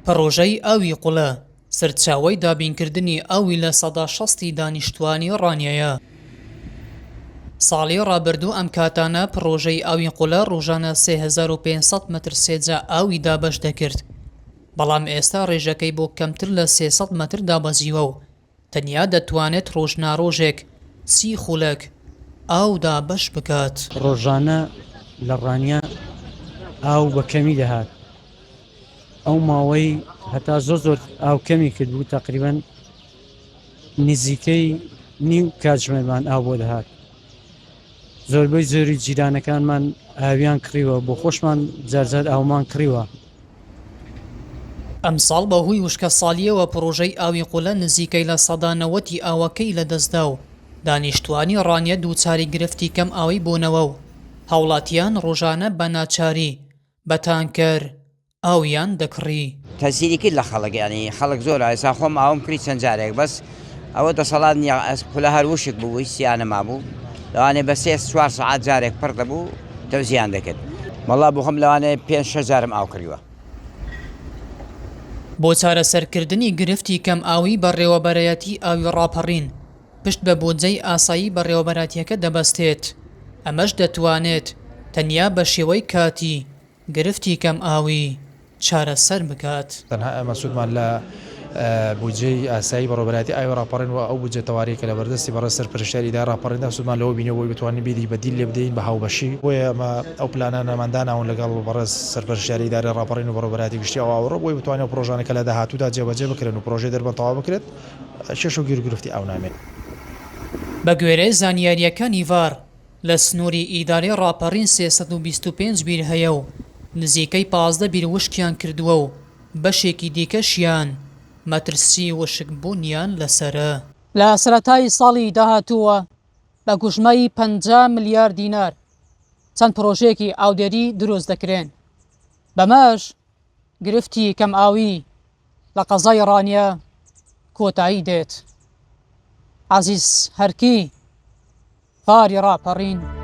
پڕۆژەی ئاوی قوڵە سەرچاوەی دابینکردنی ئاوی 60% ی دانیشتوانی ڕانیەیە. ساڵی ڕابردوو ئەم کاتانە پڕۆژەی ئاوی قولە ڕۆژانە 3500 مەتر سێجا ئاوی دابەش دەکرد، بەڵام ئێستا ڕێژەکەی بۆ کەمتر لە 300 مەتر دابەزیوە و تەنیا دەتوانێت ڕۆژناڕۆژێک 30 خولەک ئاو دابەش بکات. ڕۆژانە لە ڕانیە ئاو بە کەمی دەهات، ئەو ماوەی هەتا زۆر زۆر ئاو کەمی کردبوو تەقریبەن نزیکەی نیو کاتژمێرمان ئاو بۆ دەهات. زۆربەی زۆری جیرانەکانمان ئاویان کڕیوە، بۆ خۆشمان جارجار ئاومان کڕیوە. ئەمساڵ بەهۆی وشکەساڵییەوە پڕۆژەی ئاوی قولە نزیکەی 90% ی ئاوەکەی لەدەستدا و دانیشتوانی ڕانیە دووچاری گرفتی کەم ئاوی بوونەوە و هاوڵاتیان ڕۆژانە بە ناچاری بە تانکەر ئاویان دەکڕی. تەسیری کرد لە خەڵک یانی خەڵک زۆر ئێستا خۆم ئاوم کڕی چەند جارێک بەس ئەوە دەسەڵات نییە ئەس قولە هەر وشک بوو هیچ تیا نەمابوو لەوانەیە بە سێ چوار سەعات جارێک پڕ دەبوو تەوزیان دەکرد وەڵا بۆ خۆم لەوانەیە پێنج شەش جارم ئاو کڕیوە. بۆ چارەسەرکردنی گرفتی کەمئاوی بەڕێوەبەرایەتی ئاوی ڕاپەڕین پشت بە بودجەی ئاسایی بەڕێوەبەراتیەکە دەبەستێت، ئەمەش دەتوانێت تەنیا بە شێوەی کاتی گرفتی کەمئاوی چارەسەر بکات. تەنها ئێمە سوودمان لە بودجەی ئاسایی بەڕێوەبەرایەتی ئاوی ڕاپەڕین و ئەو بودجە تەواریەی کە لەبەردەستی بەڕێز سەرپەرشتیاری ئیدارەی ڕاپەڕیندا سوودمان لەوە بینیوە بۆی بتوانین بیری بەدیل لێ بدەین بە هاوبەشی، بۆیە ئێمە ئەو پلانانەمان داناون لەگەڵ بەڕێز سەرپەرشتیاری ئیدارەی ڕاپەڕین و بەڕێوەبەرایەتی گشتی ئاو ئاوەڕۆ بۆی بتوانین ئەو پڕۆژانە کە لە داهاتوودا جێبەجێ بکرێن و پڕۆژەی دەربەند تەواو بکرێت کێشە و گیروگرفتی ئاو نامێنێت. بەگوێرەی زانیارییەکانی ڤار، لە سنووری ئیدارەی ڕاپەڕین 325 بیر هەیە و نزیکەی 15 بیر وشکیان کردووە و بەشێکی دیکەشیان مەترسی وشکبوونیان لەسەرە. لە سەرەتای ساڵی داهاتووە بە گوژمەی 50 ملیار دینار چەند پڕۆژەیەکی ئاودێری دروست دەکرێن، بەمەش گرفتی کەمئاوی لە قەزای ڕانیە کۆتایی دێت. عەزیز هەرکی، فاری ڕاپەڕین.